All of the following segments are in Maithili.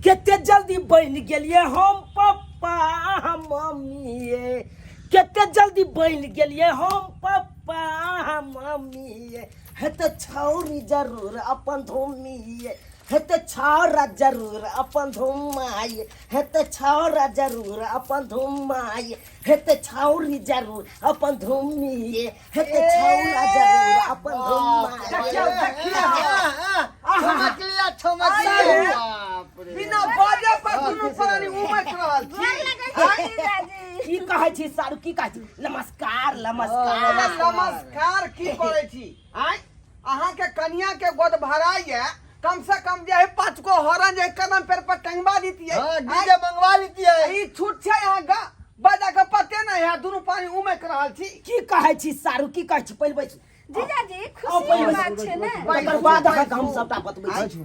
कते जल्दी बनि गेलियै हम पप्पा हम मम्मी ये, कते जल्दी बनि गेलियै हम पप्पा हम मम्मी ये। हेतै छौरी जरूर अपन धूमी ये, हेतै छौरा जरूर अपन धुमा ये, हेतै छौरा जरूर अपन धुमा ये, हेतै छौरी जरूर अपन धुमी ये, हेतै छौरा जरूर अपन धुमा ये। देखियौ देखियौ। ठमकलिया ठमकलिया, बाप रे। बिना बाजे पर दुनू प्राणी उमक रहल छी। गोर लगै छी जीजाजी। की कहै छी सारू, की कहै छी? नमस्कार नमस्कार। अरे नमस्कार की करै छी? आँय, अहाँके कनिया के गोद भराइए, कम से कम जे है 5 गो हॉर्न जे कदम पेड़ पर टंगवा दीतिए। हाँ, डीजे मंगवा लीतिए। ई छूट छै अहाँ का बजा के पते नहीं है, दुनू पानी उमक रहल छी। की कहै छी सारू, की कहै छी? पहिले बैसू। जीजाजी आओ, खुशी पहिले के बैसू। बात छै ने। तकर बाद अहाँके हम सबटा बतबै छी।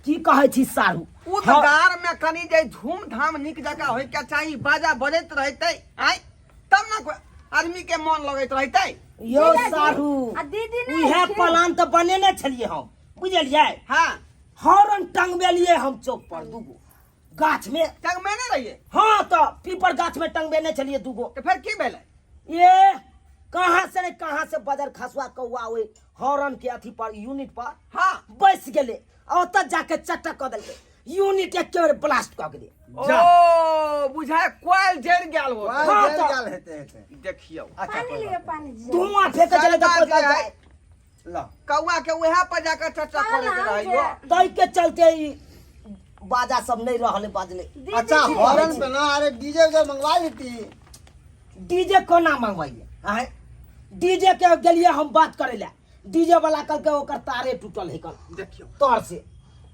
की कहै छी सारू? उद्गार में कनी जे धूमधाम नीक जकाँ होय के चाही, बाजा बजैत रहतै आँय, तब ने कोइ आदमी के मन लगैत रहतै। यौ जीजाजी, सारू, आ दीदी नहि उएह एलखिन? प्लान तऽ बनेने छलियै हम, बुझलियै? हाँ। हॉर्न टंगबेलियै हम चौक पर दूगो गाछ में। टंगबेने रहियै? हाँ, तऽ पीपर गाछ में टंगबेने छलियै दूगो। तऽ फेर की भेलै? ये कहाँ से ने कहाँ से बदर खसुआ कौआ ओहि हॉर्न के अथी पर, यूनिट पर हाँ बैस गेलै आ ओतऽ जाके चटक कऽ देलकै, यूनिट एके बेर ब्लास्ट कऽ गेलै। ओ बुझाय कोयल जरि गेल हो। कोयल हाँ, जरि तऽ- गेल हेतै हेतै। देखियौ। अच्छा, पानी कोई लिअ, बात पानी जीजाजी। धुआं फेंके छलै तऽ सरकार कोइ जे है, नहीं। ल कौआ के उएह पर जाकर चर्चा करे के कहलहुँ रहियो। जे ताहि के चलते ई बाजा सब नहीं रहलै बाजलै। दीदी अच्छा जी- हॉर्न पे ना, अरे डीजे उजे मंगवा लेती। डीजे कोना मंगवाइए? आँय, डीजे के गेलिए हम बात करे ला, डीजे वाला कहलकै ओकर तारे टूटल है कल देखियौ तर से,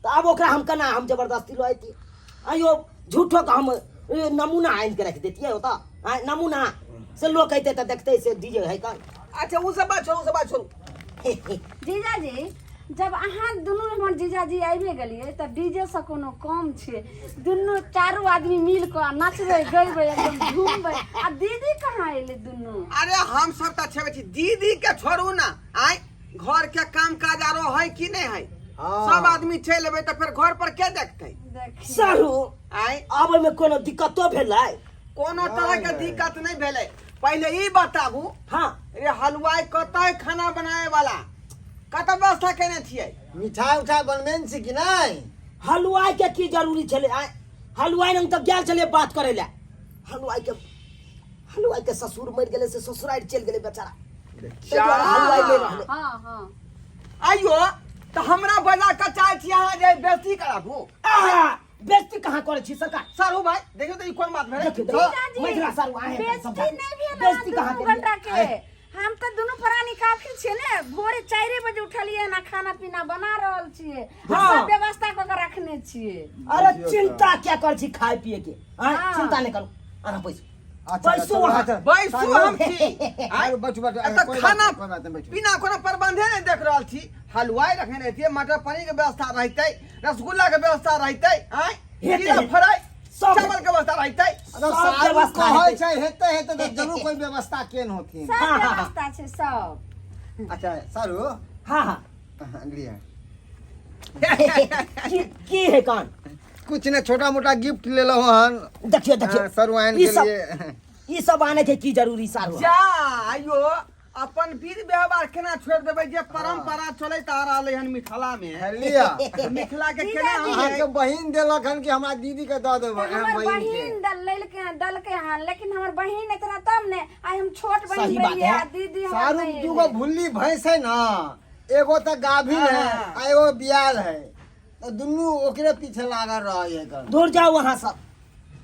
तऽ आब ओकरा हम केना हम जबरदस्ती लऽ अयती? आइयो झूठो के हम नमूना आनि के राखि दैतियै ओतऽ। आँय, नमूना से लोक अयतै तऽ देखतै से डीजे है कल। अच्छा ओ सब बात छोड़ू, ओ सब बात छोड़ू। जीजाजी, जब अहाँ दुनू हमर जीजाजी आबिए गेलियै तऽ डीजे से कोनो कम छै? दुनू चारू आदमी मिल कऽ नचबै गैबै एकदम झूमबै। आ दीदी कहाँ एलै दुनू? अरे हम सब तऽ छेबे छी, दीदी के छोड़ू ना। आय घर के काम काज आरो है कि नहीं है? हाँ। सब आदमी चलि एबै तऽ फेर घर पर के देखतै? देखियौ। सारू, आय आब ओहिमे कोनो दिक्कतो भेलै? कोनो तरह के नहीं। दिक्कत नहीं भेलै। पहिले ई बताबू। हाँ। रे हलवाई कतऽ, खाना बनाए वाला कतऽ व्यवस्था केने छियै? मिठाई उठाई बनबे ने छी कि नहीं? हलवाई के की जरूरी छलै? आय, हलवाई लग तऽ गेल छलियै बात करे लए, हलवाई के ससुर मरि गेलै से ससुरारि चलि गेलै बेचारा, ताहि दुआरे हलवाई नहि रहलै। हाँ हाँ। आइयो तऽ हमरा बजा कऽ चाहै छी अहाँ जे बेइज्जती कराबू? आहा, बेइज्जती कहाँ करै छी सरकार? सारू भाई देखियौ तऽ ई कोन बात भेलै? देखियौ देखियौ, जीजाजी, मैथिला सारू अहें बेइज्जती समझा नहि भेल अहाँ बेइज्जती कहाँ दुनू केलियै? गोटा के। हम तऽ दुनू प्राणी काफी छियै ने, भोरे 4 बजे उठलियै ना, खाना पीना बना रहल छियै आ हाँ। सब व्यवस्था कऽ के रखने छियै। अरे चिंता क्या कर छी खाय पिए के? आँय, हाँ। चिंता नहीं करू, अहाँ बैसू। अच्छा, बैसू चलो, अहाँ। अच्छा। बैसू हम छी। आइ बैठू बैठू। एतऽ कोई बात खाना नहीं, कोई बात नहीं, बैठू। पीना कोनो प्रबंधे नहि देख रहल छी। हलवाई रखने रहितियै, मटर पनीर के व्यवस्था रहितै, रसगुल्ला के व्यवस्था रहितै, आँय, हेतै, जीरा हेतै। फ्राई सब चावल के व्यवस्था रहितै। अगर सब सारू व्यवस्था कहै हेतै। छै हेतै हेतै तऽ जरूर कोई व्यवस्था केन होथिन। सब हाँ, हाँ, हाँ। व्यवस्था छै सब। अच्छा सारू। हाँ हाँ। हाँ, लिअ। की की है कान? कुछ ने छोटा मोटा गिफ्ट ले लो हन। देखियो देखियो। हाँ, सरुआइन ई के सब लिए। ई सब आने के की जरूरी सारू? जा आइयो अपन विध व्यवहार केना छोड़ि देबै जे परंपरा चलैत आ रहलै हन मिथिला मे? लिअ। मिथिला के केना हम अहाँके बहिन देलक हन कि हमरा दीदी के दऽ देबै? तऽ हमर बहिन के बहिन दल लेलकै हन, देलकै हन, लेकिन हमर बहिन एतना तब ने आइ हम छोट सही बहिन बात रहियै है। आ दीदी हमर सारू नहि दूगो एलै। भुल्ली भैंस है ना, एगो तऽ गाभिन है हाँ। आ एगो बियाल है, तऽ दुनू ओकरे पीछे लागल रहै है कन। दूर जाओ अहाँ सब,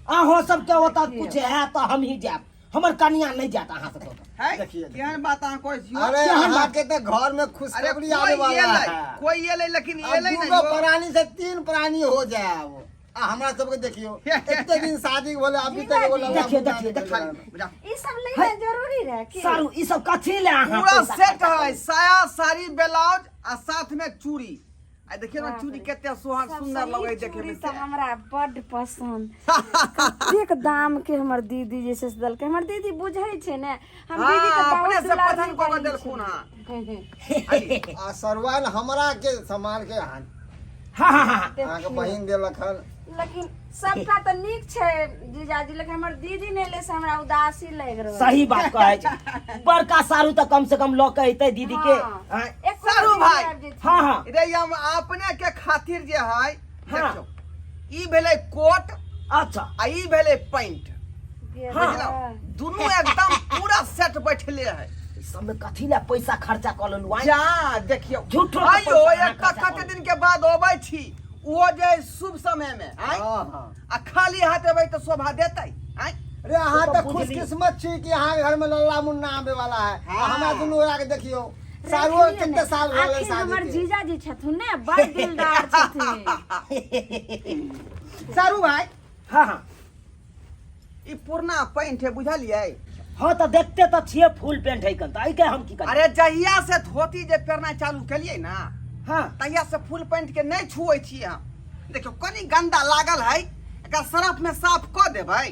अहाँ सबके ओतऽ कुछ है तऽ हम ही जायब, हमर कनिया नहीं जायत अहाँ सबके ओतऽ। है देखिए, देखिए। केहन बात अहाँ कहै छियै? अरे केहन अहाँ बात? के तऽ घर में अरे खुशखबरी आवे कोई वाला एलै है। कोई एलै लेकिन अब एलै दूगो नहि यौ। प्राणी से 3 प्राणी हो जाए अब। आ हमरा सबके देखियो एते दिन शादी के भेलै अभी तक एगो लल्ला देखियो, मुन्ना देखियो, नहि देखियो। भेलै। जा। ई सब लेना जरूरी रहे की? सारू ई सब कथी ले अहाँ पूरा पैसा सेट खर्चा है, करू? साया साड़ी ब्लाउज आ साथ में चूड़ी। आ देखियो ना बाप चूड़ी रे। कते सोहाग सब सुंदर सही लगै देखे चूड़ी में तऽ से। हमरा बड्ड पसंद, कतेक दाम के हमर दीदी जे छै से देलकै। हमर दीदी बुझै छै ने हम हाँ, दीदी के बहुत अपने से दुलारू पसंद कऽ के बहिन देलखुन छै। हँ। आ सरवाल हमरा के सामान के हाथ हाँ हाँ हाँ हाँ। अहाँके देखियौ। बहिन देलक हन। लेकिन सबटा तऽ नीक छै जीजाजी, लेकिन हमर दीदी नहि ले से हमरा उदासी लागि रहल। सही बात कहै छै, बड़का सारू तऽ कम से कम लऽ के अयतै दीदी के। हाँ। आँय? एको सारू दीदी भाई। आबि जेथिन। हाँ हाँ। रे हम अपने के खातिर जे है, हाँ। देखियौ ई भेलै कोट। अच्छा। आ ई भेलै पैंट। हाँ। बुझलहुँ, दुनू एकदम पूरा सेट बैठले है। ई सब में कथी ला पैसा खर्चा कऽ लेलु आँय? जा देखियौ, झूठो के आइयो पैसा अहाँ एक तऽ खर्चा कते कऽ दिन के बाद अबै छी, ओहो जे है शुभ समय में आँय, हाँ हाँ। आ खाली हाथ एबै तऽ शोभा देतै आँय? अरे अहाँ तो तऽ बुझली। खुशकिस्मत छी कि अहाँके घर में लल्ला मुन्ना आबे वाला है। आ हाँ। हमरा दुनू गोरा के देखियौ, सारुओ रखलियै कते ने। साल भऽ गेल आखिर शादी हमर के। जीजाजी छथुन ने, बड़ दिलदार छथिन। सारू भाई। हाँ हाँ। ई पुरना पैंट है, बुझलियै? हाँ तऽ देखते तऽ छियै फुल पेंट है कन, तऽ एहिके हम की करी? अरे जहिया से धोती जे पहिरनाइ चालू केलियै ना, हाँ, तहिया से फुल पैंट के नहि छुअै छियै हम। देखियौ, कनि गंदा लागल है, एकरा सरफ में साफ कऽ देबै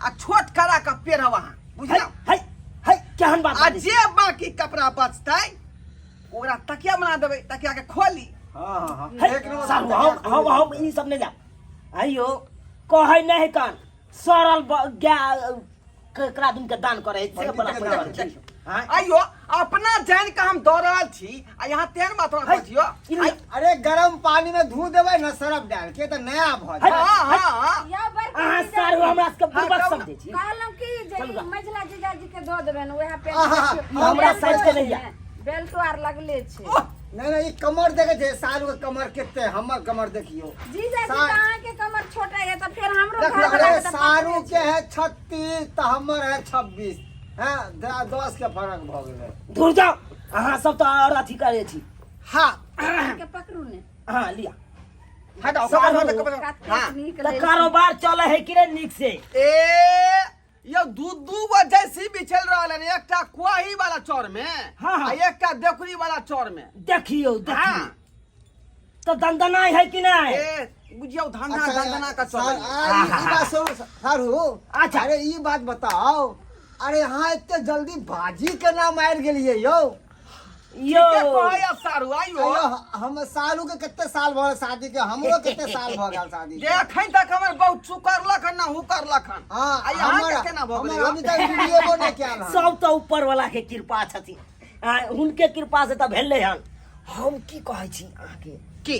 आ छोट करा कऽ पेरब अहाँ, है बुझलहुँ? है है, केहन बात आ बाजै छी? जे बाकी कपड़ा बचतै ओकरा तकिया बना देबै, तकिया के खोली। हाँ हाँ हाँ। है, एक नंबर। सारू, हम ई सब नहि जाब। आइयो कहै नहि है कान सड़ल गाय केकरा दिन के दान करे से बड़ा पंडित के पैसा दान। छी। आँय? आइयो अपना जान के हम दऽ रहल छी आ यहाँ तेहन बात हमरा है, कहै छियो। ई लिअ। अरे गरम पानी में धो देबै न सरफ डाल के तऽ नया भऽ है, जायत। हाँ हाँ हाँ। या बड़का अहाँ जीजाजी। सारू हमरा सबके हाँ, बुड़बक कहू ना। समझै छी। कहलहुँ कि जे चलू ई गा। मझिला जीजाजी के दऽ देबनि उएह पेंट। आहा, देखियौ, हमरा बेल्टो साइज के नहि छै ने, बेल्टो आर लगले छै। ओह, नहीं नहीं, ई कमर देखे छै सारू के कमर केते, हमर कमर देखियो। जीजाजी सा- तऽ अहाँके कमर छोटा है तऽ फेर हमरो देख, घर अरे वाला के तऽ सारू पातरे के है 36 तऽ हमर है 26 हैं, 10 के फर्क भऽ गेलै। दूर जाओ, अहाँ सब तऽ आओर अथी करै छी। हाँ। छै। अहाँके पकड़ू ने। हाँ लिअ। हटाओ सारू। कपड़ा, कपड़ा, कपड़ा। कतेक हाँ। नीक तऽ लगै छै। कारोबार चलै है कि नहि नीक से? ए यौ, दू दू गो जेसीबी चलि रहल हन, एकटा कुआही वाला चौर में हाँ, हाँ। आ एकटा देखुरी वाला चौर में। देखियौ देखियौ। हाँ। तऽ दनदनाइ है कि नहि? ए बुझियौ धंधा अच्छा, धंधना का चल। ई बात सुन सारू। अच्छा। अरे ई बात बताओ, अरे अहाँ एते जल्दी बाजी केना मारि गेलियै यौ? यौ के कहैया सारू आइयो? अयो, हम सारू के कते साल भऽ गेल शादी के, हमरो कते साल भऽ गेल शादी जे के। अखन तक हमर बहुत चुकरलक हन ना हुकरलक हन। हाँ, आ यहाँ हमर के केना भऽ हमर गेलै यौ? अभी तक वीडियो नहि कयल हन। सब तऽ ऊपर वाला के कृपा छथिन। आँय, हुनके कृपा से तऽ भेलै हन। हम की कहै छी अहाँके? की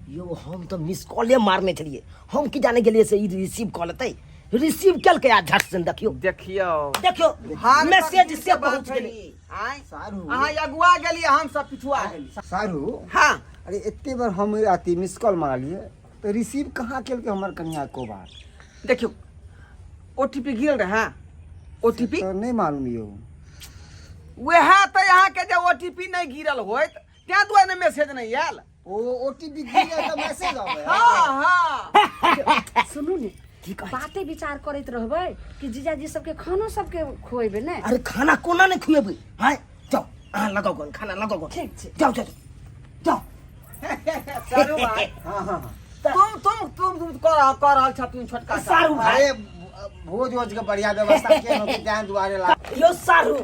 यौ, हम तऽ मिस कॉले मारने छलियै, हम की जाने गेलियै से ई रिसीव कऽ लेतै। रिसीव केलकै आ झट से देखियौ। देखियौ देखियौ, हार मैसेज तकदीर से के बात पहुँच है गेलै। ई। आँय? सारू। अहाँ अगुआ गेलियै, हम सब पिछुआ गेलियै। सारू। हाँ। अरे एते बार हम अथी मिस कॉल मारलियै तऽ रिसीव कहाँ केलकै हमर कनिया एको बार? देखियौ, ओटीपी गिरल रहै, ओटीपी तऽ नहि मालूम यौ। वएह तऽ अहाँके जे ओटीपी नहि गिरल होइत तें दुआरे ने मैसेज नहि आयल। ओ ओटीपी गिरल तऽ मैसेज अबै। हाँ हाँ। सुनू ने। की कहै छी? बाते विचार करैत रहबै कि जीजाजी सबके खानो सबके खुएबै ने? अरे खाना कोना नहि खुएबै? आँय, जाउ अहाँ लगाउ गन, खाना लगाउ गन। ठीक छै। जाउ जाउ जाउ। सारू भाई। हाँ हाँ हाँ। तुम तुम तुम तुम कह रहल छथिन छोटका सारू भाई। अरे भोज वोज के बढ़िया व्यवस्था के होते तें दुआरे ला। यो सारू,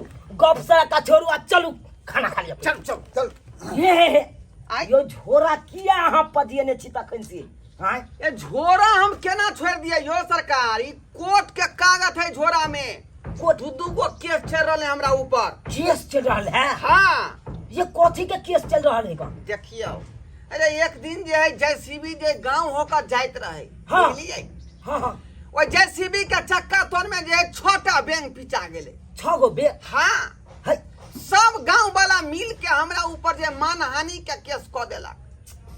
गप सड़का छोड़ू आ चलू खाना खा लिअ। चल चल चल। हे हे हे। आँय? यो झोरा किया अहाँ पजियने छी तखन से? आँय? ए झोरा हम केना छोड़ दिए यो सरकार, ई कोर्ट के कागज है झोरा में। कोर्ट? दू दू गो केस चल रहल है हमरा ऊपर। केस चल रहल है? हाँ। ये कथी के केस चल रहल है? देखियौ, अरे एक दिन जे है जेसीबी जे गांव होकर जाइत रहे। हाँ। बुझलियै? हाँ हाँ। ओहि जेसीबी के चक्का तर में जे है 6टा बैंक पिचा गेलै। 6 गो बैंक? हाँ। है। सब गांव वाला मिल के हमरा ऊपर जे मानहानि के केस कऽ देलक,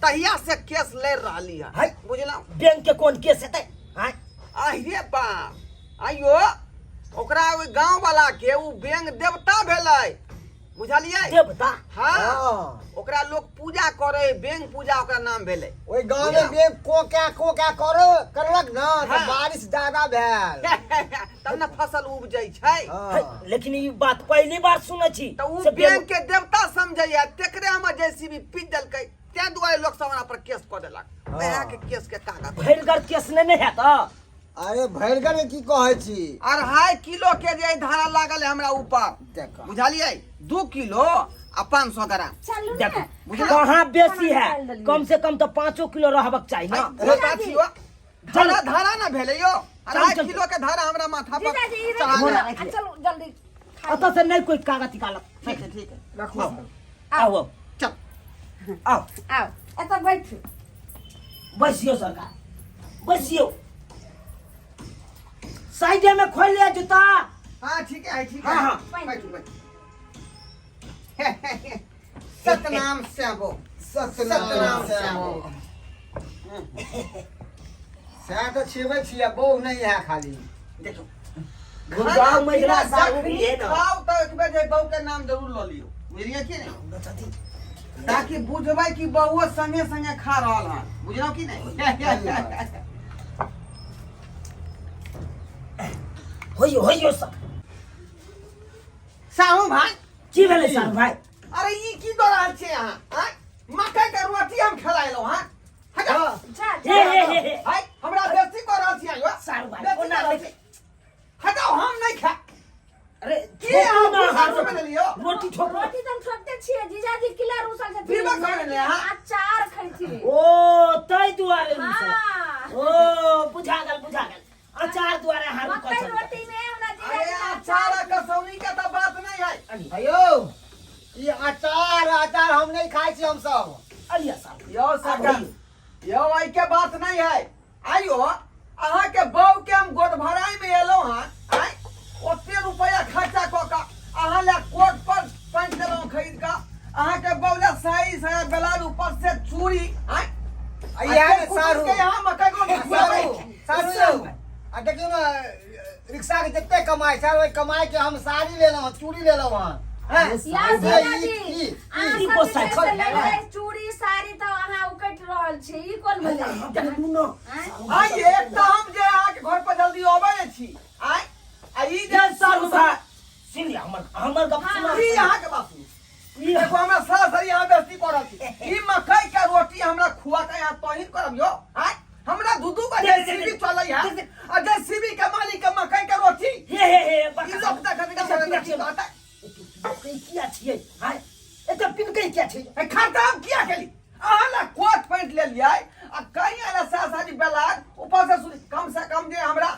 तहिया से केस लड़ रहली है। है। बुझलहुँ? बैंक के कोन केस हेतै? आँय? अरे बाप, आइयो ओकरा ओहि गांव वाला के उ बैंक देवता भेलै, बुझलियै? देवता? हाँ। हाँ। ओकरा लोग पूजा करे, बैंक पूजा ओकरा नाम भेलै। ओहि गांव में बेंग को क्या को क्या करो करलक ना तऽ हाँ। बारिश ज्यादा भेल। तब ने फसल उपजै छै। हाँ। है, लेकिन ई बात पहली बार सुनै छी। तऽ उ से बैंक के देवता समझैया, तेकरे हमर जेसीबी पीट देलकै, तें दुआरे लोग सब हमरा पर केस कऽ देलक। हाँ। वएह के केस के कागज। भरिगर केस नहि ने हैत? अरे भरिगर के की कहै छी? 2.5 किलो के जे धारा लागल है हमरा ऊपर। देखो। बुझलियै? 2 किलो आ 500 ग्राम। चलू ने। देखो खा- कहाँ बेसी खाना है, निकालि देलियै। कम से कम तो 5 किलो रहबाक चाही ना। होता छियो, धारा धारा ना भेलै यो, 2.5 चल। किलो के धारा हमरा माथा पर जीजाजी ई चढ़ा रखू देलक। आ चलू जल्दी खा अतः से नहीं कोई कागज निकालत। ठीक है, ठीक है, रखू। आओ आओ। चल। आओ। आओ, एतऽ बैठू। बैसियो सरकार, बैसियो। साइडे में खोल लिया जूता। हाँ ठीक है, ठीक है। हाँ, हाँ। बैठू बैठू। सतनाम श्यामो, सतनाम श्यामो। सएह तऽ छेबै छियै, बहु नहि है खाली। देखो गुड़गांव महिला खाना साहु जखनी भी है ना। खाओ तऽ एक बेर जे बहू के नाम जरूर लऽ लियौ, बुझलियै कि नहि? ताकि बुझबै कि बहुओ संगे संगे खा रहल हन, बुझलहुँ कि नहि? होइयो होइयो सब। साहू भाई। की भेलै साहू भाई? अरे ई की दऽ रहल छियै अहाँ? आँय, मकई के रोटी हम खेलायलहुँ हँ। हटा। जा हे जा। हे हे हे। हाय, हमरा बेसी कऽ रहल छियै यौ। साहू भाई, बेसी ओना कऽ रहल नहि। छियै। हटाउ, हम नहि खायब। अरे की अहाँ ठोकू ना, भूसा अहाँ समझ लेलियै? रोटी ठोकू। रोटी तऽ हम ठोकते छियै जीजाजी, किला रूसल छथिन। पीबऽ करै ले, अहाँ? अचार खैथिन। ओ तै दुआरे रूसल। हाँ। ओ बुझा गेल, बुझा गेल, अचार दुआरे अहाँ रुकल मकई छलियै। रोटी में हमरा अरे जीजाजी अचार आ कसौनी के तऽ बात नहि है। हेयौ, ई अचार अचार हम नहि खाइ छी हमसब। अलिया साहब। यौ सरकार, यौ एहि के बात नहीं है। आइयो अहाँ के बहू के हम गोद भराई में एलहुँ हँ, आँय ओते रुपया खर्चा कऽ कऽ अहाँ लए कोट पर पैंट देलहुँ खरीद कऽ, अहाँ के बहू लए साड़ी साया ब्लाउज, ऊपर से चूड़ी, आँय आ इएह ने कुटुम्ब सारू। के यहाँ मकई रोटी खुआबै। सारू, सारू यौ, आ देखियौ ने रिक्शा के जते कमाइ छै, ओहि कमाइ के हम साड़ी लेलहुँ हँ, चूड़ी लेलहुँ हँ। हैं? या ई- जीजाजी, ई- ई- अहाँ ई सब कोन जे छै से साइकिल है? लेलियै चूड़ी साड़ी तऽ अहाँ उकटि रहल छी, ई कोन भेलै? अहाँ देखू ने। आँय? आइ एक तऽ हम जे अहाँके घर पर जल्दी अबै नहि छी, आइ आ ई जे जे सारू साहब, सुन लिअ हमर हमर गप सुना। ई अहाँके बात सुनू। ई देखो हमरा सरासरी यहाँ बेइज्जती कर रहल छी। ई मकई के रोटी हमरा खुआ के यहाँ तोहिन करब यौ। आँय हमरा दू दू गो जेसीबी चलै है आ जेसीबी के मालिक के मकई के रोटी। हे हे हे, ई लोक देखत के पिनकै की कहतै? किया छियै? आँय, एते पिनकै किया छियै? ए, खर्चा हम किया केली? अहाँ ला कोट पैंट लेलियै आ कहीं ला साड़ी बेलाज ऊपर से सुनी, कम से कम जे हमरा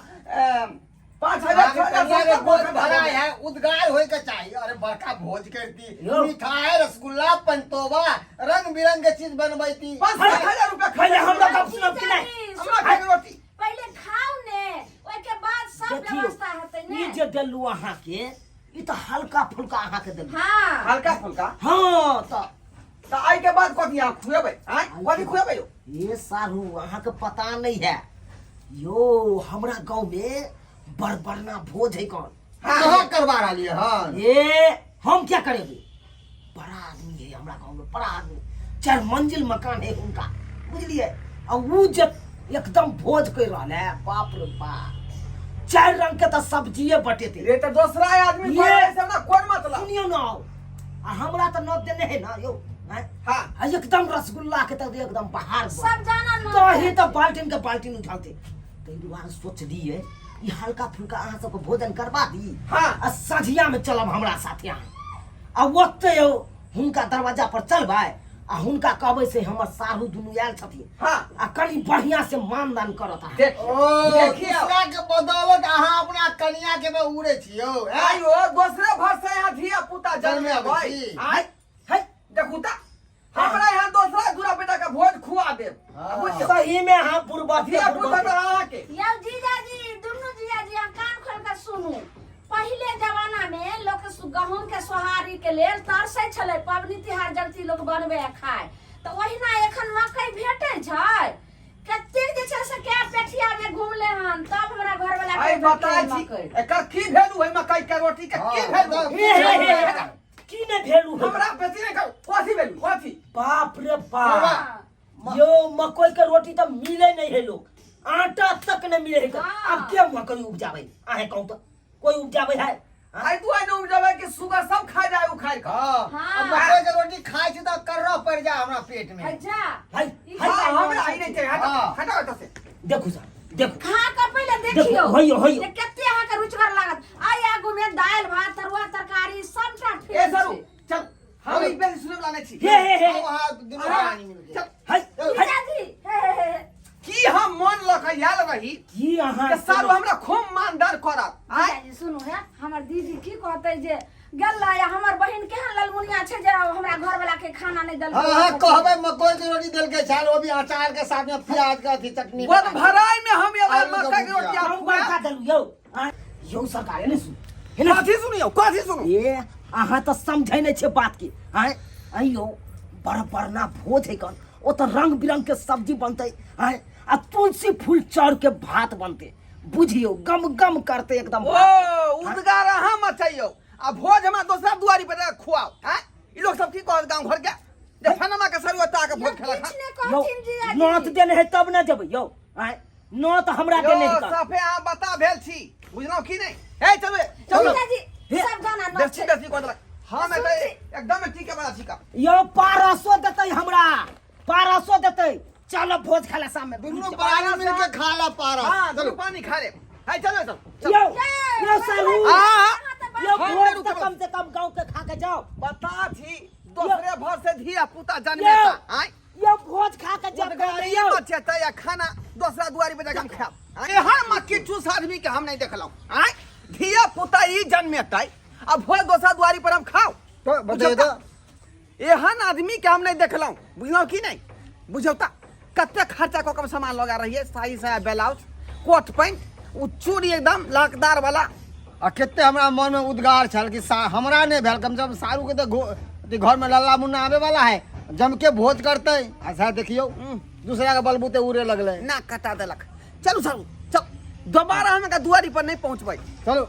5,000 6,000 कनिया के सात गोद हजार भरा है, उद्गार होय के चाही। अरे बड़का भोज करती, यौ। मिठाई रसगुल्ला पंतोबा रंग बिरंग के चीज बनबैती। 5-7 हजार रुपया पहिले हमरा खर्चा गप सुनब कि नहि? जीजाजी, हमरा खाके रोटी पहिले खाउ ने, ओहिके बाद सब देखियौ, व्यवस्था हेतै ई ने। जे देलू अहाँके, ई तऽ हल्का फुल्का अहाँके देलू। हाँ। हल्का फुल्का। हाँ तऽ तऽ एहि के बाद कथी अहाँ खुएबै? आँय कथी खुएबै यौ? ये सारू, अहाँके पता नहीं है यो, हमरा गांव में बड़ बड़ना भोज है कौन। कहाँ करवा रहलियै हन? ये हम क्या करेंगे, बड़ा आदमी है हमरा गांव में, बड़ा आदमी, 4 मंजिल मकान है उनका, बुझलिए? आ ऊ जे एकदम भोज कर रहल है, बाप रे बाप, 4 रंग के तो सब्जिए बटेते। रे तऽ दोसरा आदमी ये- करे से हमरा कोन मतलब? सुनियो ना, आओ आ हमरा तऽ नोत देने है ना यौ। आँय? हाँ। आ एकदम रसगुल्ला के तऽ एकदम बाहर सब जानल तो ही तऽ बाल्टीन के बाल्टीन उठाते, ताहि दुआरे सोचलिए ई हल्का फुल्का अहाँ सबके भोजन करवा दी। हाँ। आ सझिया में चलब हमरा साथे अहाँ, आ ओते यौ हुनका दरवाजा पर चलबै आ हुनका कहबै से हमर साढ़ू दुनू आयल छथिन। हाँ। आ कनि बढ़िया से मानदान करत अहाँ। देख ओ देखियौ। दूसरा के बदौलत अहाँ अपना कनिया के में उड़े छियौ, हैं? आइयो दोसरे घर से यहाँ धिया पुता जन्मे जन्मे अबै भाई। छी। आय है देखू तऽ हमरा यहाँ दोसरा दूरा बेटा के भोज खुआ देब। हाँ। बुझियौ। सही में अहाँ बुढ़बा धिया पुता तऽ अहाँके। यौ जीजाजी, दुनू जीजाजी अहाँ कान खोल के सुनू। पहिले जमाना में लोक गहूम के सोहारी के लेल तरसै छलै, पबनी तिहार जगती लोक बनबै आ खाय, तऽ ओहिना एखन मकई भेटै छै कतेक जे छै से कै पेठिया में घुमले हन तब हमरा घरवाला के आइ बता भेटलै छी मकई। एकर की भेलू है मकई के रोटी के की हाँ, भेलू? बताउ। हे, हे, हे, हे, की नहि भेलू है? हमरा बेसी नहि कहू, कथी भेलू कथी? बाप रे बाप। हाँ। यो मकई के रोटी तऽ मिले नहीं है लोग, आटा तक नहीं मिले है। हाँ। अब के मकई उपजाबे अहे कहू तऽ? कोई उपजाबे है? आइ तू आइ न उपजाबे कि सुगर सब खा जाए उखाड़ के। हाँ। हाँ। अब मकई के रोटी खाइ छी तऽ कर्रा पड़ि जाए हमरा पेट में। अच्छा। है, ई है। हाँ, हमरा ई नहि चाहिए, हटाउ, हाँ। हटाउ एतऽ से। देखू सर, देखू। खा के पहिले देखू, देखियौ। होइयो, होइयो। जे कते अहाँके रुचिगर लागत। आइ आगू में दालि भात तरुआ तरकारी सबटा ए फेल सरू, छै। चल। हम ई बेसी सुनै वाला नहि छी। हे हे हे आओ अहाँ दुनू प्राणी मिलके। चल, है है जीजाजी हे हे हे की हम मन लऽ कऽ आयल रही की अहाँ के सारू हमरा खूब मानदार करत आय। जीजाजी सुनू हे, हमर दीदी की कहतै जे गेल या हमर बहिन केहन ललमुनिया छै जे हमरा घर वाला के खाना नहि देलकै। हाँ हाँ कहबै, मकई के रोटी देलकै छाल, वो भी अचार के साथ में, प्याज के अथी चटनी गोद बना के। भराई में हम एबै आलू के मकई के रोटी भुजिया। हम बड़का देलू यौ। आँय, यौ सरकार ने सुन हे ने। कथी सुनियौ, कथी सुनू? ए अहाँ तऽ समझै नहि छै बात के। आँय आइयो बड़ बड़ना भोज है कन, ओ तऽ रंग बिरंग के सब्जी बनतै। आँय आ तुलसी फूल चाउर के भात बनतै, बुझियौ गम गम करतै एकदम। ओ उदगार अहाँ मचैयौ आ भोज हमरा दोसरा दुआरी पर जाके खुआओ। आँय ई लोग सब की कहत गाँव घर के जे फनमा के सरुआ ताके भोज खेलक किछु हन। नहि यौ कहथिन जीजाजी। नोत देने है तब ने जेबै यौ। आँय नोत हमरा देने यौ है कन। सफे अहाँ बता भेल छी, बुझलहुँ की नहि? हे चलू चलू। जीजाजी हे। सब गाना नोत बेसी छै। बेसी कऽ देलक। हम एतऽ एकदम टीके वाला छी का। यौ 1200 देतै हमरा, 1200 देतै। चलो भोज खाला शाम में दुनू प्राणी मिलके खा ला पारा। हाँ चलो दुनू पानी खा ले। हे चलो चलो चलो। यौ यौ सालू आ यौ हम भोज नहि तऽ रुकब। कम से कम गाँव के खा के जाओ। बता छी दोसरे भर से धिया पुता जन्मेता। आय यौ भोज खा के जाओ। उदगारी यौ मचेतै आ खाना दोसरा दुआरी पर जाके हम खायब। एहन मक्खी चूस आदमी के हम नहीं देखलहुँ। आय धिया पुता ई जन्मेतै आ भोज दोसरा दुआरी पर हम खाओ। तो बताइए तो। एहन आदमी के हम नहीं देखलहुँ, बुझलहुँ कि नहीं? बुझौ तऽ कते खर्चा कऽ के सामान लगा रहियै, साड़ी साया ब्लाउज कोट पैंट ओ चूड़ी एकदम लहकदार वाला। आ कते हमरा मन में उद्गार छल कि हमरा नहीं भेल, कम से कम सारू के तो अथी घर में लल्ला मुन्ना आवे वाला है, जम के भोज करते। अच्छा देखियो दूसरा के बलबूते उड़े लगले, ना कटा देलक। चलू चलू चल, दोबारा हम एकरा दुआरी पर नहीं पहुँचबै। चलो।